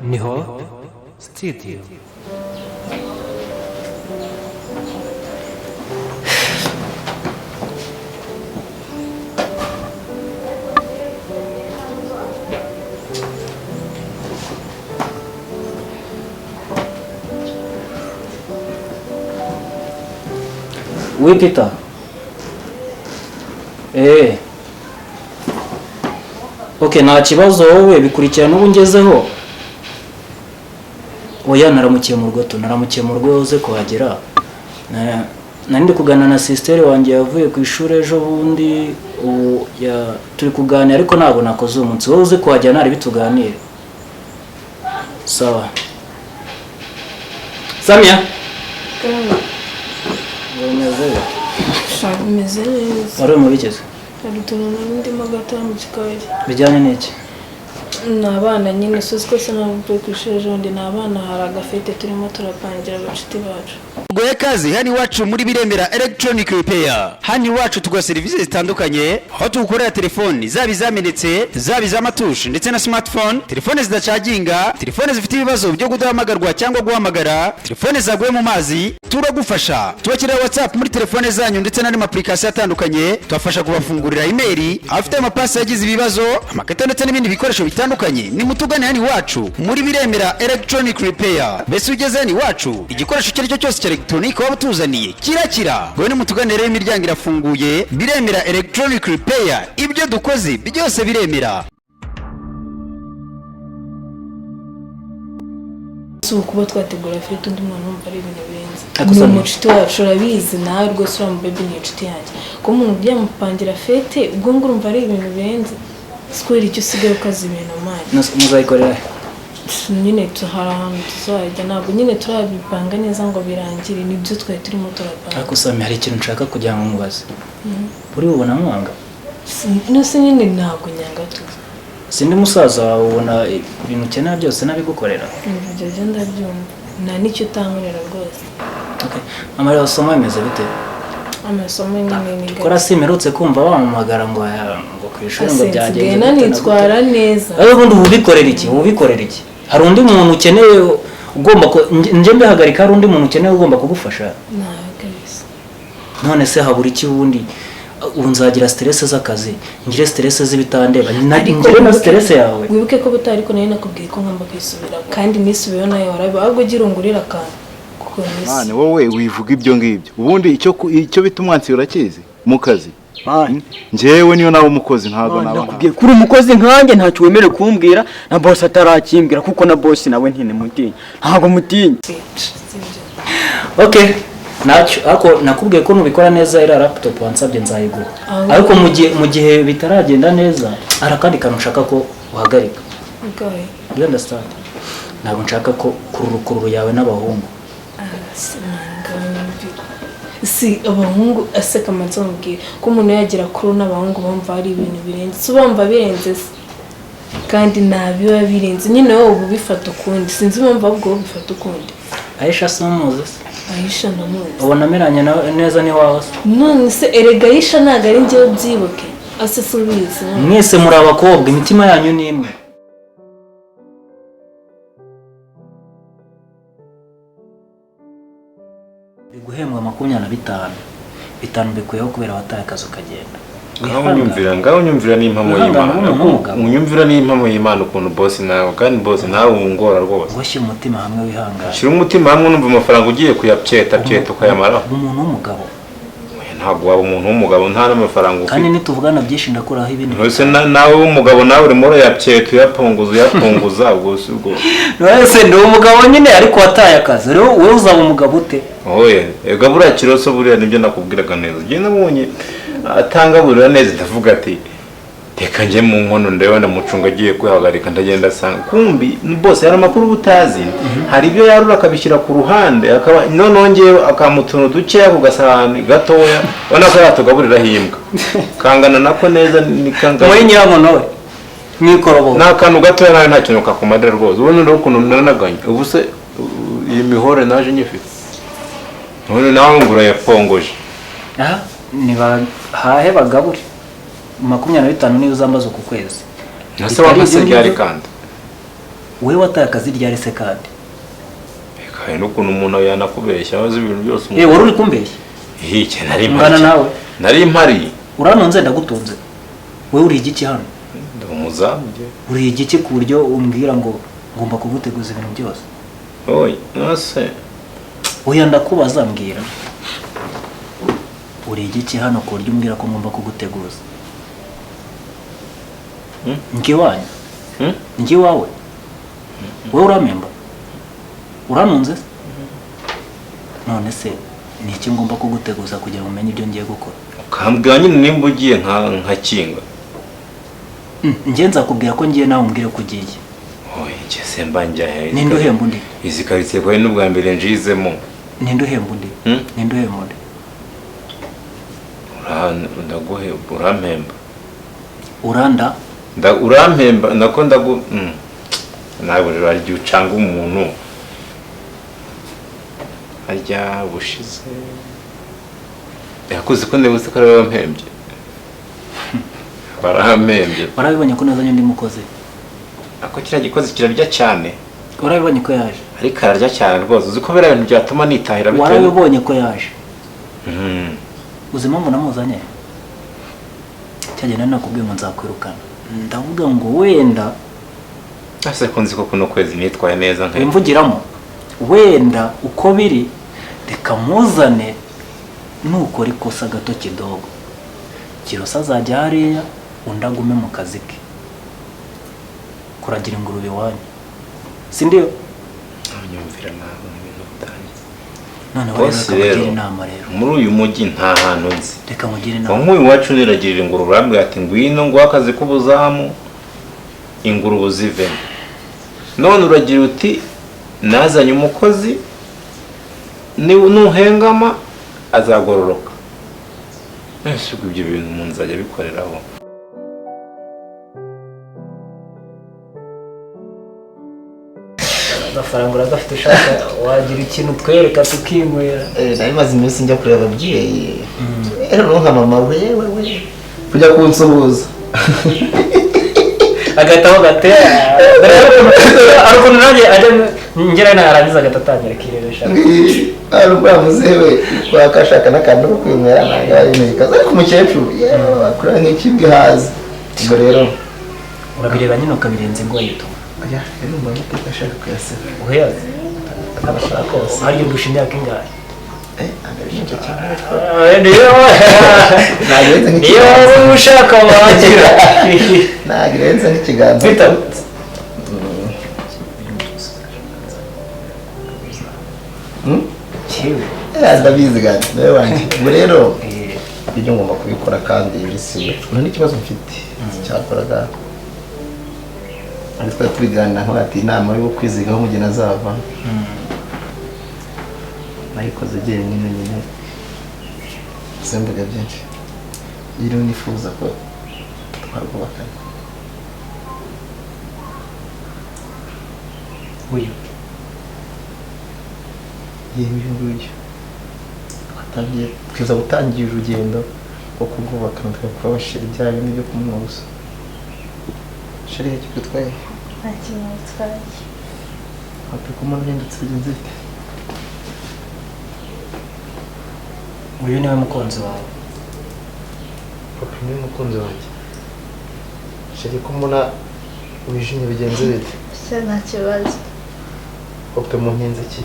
Niho Studio. Oui, Peter. Eh. Okay, nta kibazo, wowe bikurikirana ubu ngezeho. Oya, naramukiye mu rugo tu, naramukiye mu rugo uze kuhagera. Nari ndi kuganira na sister wanjye yavuye ku ishuri ejo bundi, ubu turi kuganira ariko ntabwo nakoze uyu munsi. Wowe uze kuhagera ntari bituganire. Sawa. Samia. Umeze bite? Umeze neza. Wari mu bigeze? Hari utuntu nari ndimo gato mu gikari. Bijyanye n'iki? Ni abana nyine, suzi ko sinavuye ku ishuri ejo bundi, ni abana, hari agafete turimo turapangira abashuti bacu. Goye kazi hano iwacu muri Biremera Electronic Repair. Hano iwacu tuguha serivisi zitandukanye, aho tugukorera telefoni zaba izamenetse, zaba iz'amatushe ndetse na smartphone, telefone zidacaginga, telefone zifite ibibazo byo kudahamagarwa cyangwa guhamagara, telefone zaguye mu mazi, turagufasha. Tubakirira WhatsApp muri telefone zanyu ndetse n'andi application atandukanye, tubafasha kubafungurira email, abafite amapasi yagize ibibazo, amakarita ndetse n'ibindi bikoresho bitandukanye. Nimutugane hano iwacu muri Biremera Electronic Repair. Mbese ugeze hano iwacu, igikoresho icyo ari cyo cyose cya electronic waba utuzaniye kirakira. Ngo nimutugane rero, imiryango irafunguye. Biremera Electronic Repair, ibyo dukoze byose biremera. Si ukuba twategura fête undi mwana wumva ari ibintu birenze. Ariko Ni Samia- umucuti wacu, urabizi nawe rwose, uriya mubebi ni inshuti yanjye. Kuba umuntu byamupangira fête ubwo ngo urumva ari ibintu birenze, si kubera icyo usigaye ukaza ibintu amani. Muzayikorera he? Nyine hari ahantu tuzajya, ntabwo nyine turabipanga neza ngo birangire, nibyo twari turimo turapanga. Ariko Samia, hari ikintu nshaka kugira ngo nkubaze. Uri bubona mwanga? Nose nyine ntabwo nyanga tuzi. Sindi musaza wawe, ubona ibintu ukenera byose nabigukorera. Ibyo byo ndabyumva, nta n'icyo utankorera rwose. Okay. Amasomo bimeze bite? Amasomo nyine ni Kora simperutse kumva wampamagara ngo ngo ku ishuri ngo byagenze nsigaye gute na gute. nanitwara neza. Ariko ubundi uba ubikorera iki? Uba ubikorera iki? Hari undi muntu ukeneye ugomba njye mbihagarika, hari undi muntu ukeneye ugomba kugufasha? Ntawe kabisa. None se habura iki ubundi? Ubu nzagira stress z'akazi, ngire stress z'ibitandeba, Ariko ngire na wibuke- stress yawe. Wibuke ko butari, ariko nari nakubwiye ko ngomba kwisubira kandi nisubiyeho, nawe warabiba, ahubwo ugira ungurire akantu kuko nisi Mane, wowe wivuga ibyo ngibyo, ubundi icyo bita umwansi urakizi mu kazi? Mani. Njyewe niyo nawe umukozi ntabwo naba Nakubwiye kuri umukozi nkanjye ntacyo wemerewe kumbwira na boss atarakimbwira, kuko na boss nawe ntinemutinya, ntabwo mutinya. Okay, ntacyo, ariko nakubwiye ko nubikora neza iriya laptop wansabye nzayiguha. Ahubwo- Ariko mu gihe bitaragenda neza, hari akandi kantu nshaka ko uhagarika. Ubwawe. You understand? Ntabwo nshaka ko kururu kururu yawe n'abahungu. Si abahungu aseka amanza mubwira ko umuntu yagira kuru n'abahungu bumva ari ibintu birenze, si bumva birenze se kandi nta biba birenze nyine, wowe uba ubifata ukundi, sinzi impamvu ahubwo wowe ubifata ukundi. Aisha si umuzi se? Ayisha ndamuzi. Ubona ameranye nawe neza n'iwawe se? None se erega Ayisha ntabwo ari njyewe, ubyibuke ase si ubizi none. Mwese muri abakobwa, imitima yanyu ni imwe. Uri guhembwa 25, bitanu mbikuyeho kubera wataye akazi ukagenda. Ngaho nyumvira, ngaho nyumvira n'impamo Wihangane, y'Imana. ube umugabo. Unyumvira n'impamo y'Imana ukuntu boss nawe, kandi boss nawe wungora rwose. Ngo shyira umutima hamwe, wihangane. Shyira umutima hamwe, numva amafaranga ugiye kuyapyeta pyeta ukayamaraho. Umuntu w'umugabo. Oya, ntabwo waba umuntu w'umugabo nta n'amafaranga Kandi ufite. nituvugana byinshi ndakuraho ibindi. Ntuse nawe w'umugabo, nawe urimo urayapyeta, uyapunguza, uyapunguza, ubwo si ubwo? Wese ndi umugabo nyine, ariko wataye akazi. Rero wowe uzaba umugabo ute? Oya, ega buriya kiroso, buriya nibyo nakubwiraga neza. Njye nabonye atangaburira neza, ndavuga ati reka njye mu nkono ndebe ndamucunga agiye kwihagarika, ndagenda asanga kumbi bose hari amakuru uba utazi, hari ibyo yarura akabishyira ku ruhande, akaba noneho ngewe akampa utuntu dukeya ku gasahani gatoya, ubona ko yatugaburiraho imbwa kangana nako neza ni kangana. Muri nyirankono we mwikorobo. Ni akantu gatoya, nawe nta kintu kakumarira rwose. Ubu noneho ukuntu nanaganye ubu se iyi mihore naje nyifite, none nawe ngo urayapongoje. Aha nibahahe bagabure, 25 niyo uzambaza uku kwezi. Ntase wampase Bitari ibyo ryari ngibyo. kandi? Wowe wataye akazi ryari se kandi? Reka n'ukuntu umuntu yanakubeshya azi ibintu byose. Wari uri kumbeshya? Iki nari mpari. Nawe. Nari mpari. Uranunze ndagutunze. Wowe uri igiki hano? Ndi umuzamu. Uri igiki ku buryo umbwira ngo ngomba kuguteguza ibintu byose? Oy, nase. Oya ndakubaza mbwira. Uri igiki hano ku buryo umbwira ko ngomba kuguteguza? Ngiwanyu? Ngiwawe? Wowe uramemba? Uranunze? None se ni iki ngomba kuguteguza kugira ngo umenye ibyo ngiye gukora? Ukambwira nyine nimba ugiye nka kinga. Ngiye nzakubwira ko ngiye nawe umbwire ko ugiye. Oya, ngiye semba njya he? Ninde uhemba undi? Izi karitsiye ko n'ubwa mbere njizemo. Ninde uhemba undi? Ninde uhemba undi? Ndaguhe urampemba. Uranda? Urampemba nako ndagu ntabwo rero ari ucanga umuntu. Arya bushize. Yakuze ko ndebutse ko ari wampembye. Barampembye. Warabibonye ko nazanye undi mukozi. Ako kiriya gikozi kirarya cyane. Warabibonye ko yaje. Ariko ararya cyane rwose. Uzi ko biriya bintu byatuma nitahira bitewe. Warabibonye ko yaje. Uzi impamvu namuzanye? Cyagenda nakubwiye ngo nzakwirukana. Ndavuga ngo wenda ase ko nzi ko kuno kwezi nitwaye neza nka wimvugiramo. Wenda uko biri reka muzane nukora ikosa gato kidogo. Kirosa azajya hariya undi agume mu kazi ke. Kuragira ingurube wanyu. Si ndiyo? Nyumvira nawe ibintu bitangiye. Noneho rero reka inama rero. Muri uyu mujyi nta hantu nzi. Reka mugire inama. Nk'uyu wacu niragirira ingurube urambwira ati ngwino ngo akazi k'ubuzamu ingurube zivemo. None uragira uti nazanye umukozi nuhengama azagororoka. Ese ibyo bintu umuntu azajya bikoreraho. Agafaranga uragafite ushaka wagira ikintu twereka tukinywera. Nari maze iminsi njya kureba ababyeyi. Rero nka mama wewe kujya kunsuhuza. Agahita gatera. Ariko nanjye ajya ngera narangiza agatatangira kirebesha. Ari ubwamuze we wakashaka n'akantu ko kwinywera ntabwo ari ibintu ariko umukecuru yewe akora nk'ikibwe hazi. Ubwo rero urabireba nyine ukabirenza ingoyi tu. Oya, rero mbona amateka ashaka kuyaseka. Uheyaze? Abashaka kose. Harya undusha imyaka ingahe? Ntabwo cyane. Niyo waba ushaka wagira. Ntabwo irenze nk'ikiganza. Peter. Ndabizi gani nawe wanjye. Ubwo rero ibyo ngomba kubikora kandi bisiwe. Nta n'ikibazo mfite cyakoraga. Ariko tubiganira nk'ati inama yo kwizigaho umugeni azava. Nayikoze jyenyine nyine. Simvuga byinshi. Rero nifuza ko twarwubakana. Uyu. Yewe nguyu. Twatangiye twiza gutangira urugendo rwo kurwubakana tugakora bashira ibyaha bimwe byo kumunywa gusa. Sheri icyo bitwaye? Nta kintu bitwaye. Ati ko umuntu uhindutse bigenze bite? Uyu niwe mukunzi wawe. Papa niwe mukunzi wanjye. Sheri ko mbona wijimye bigenze bite? Se nta kibazo. Papa munkinze iki?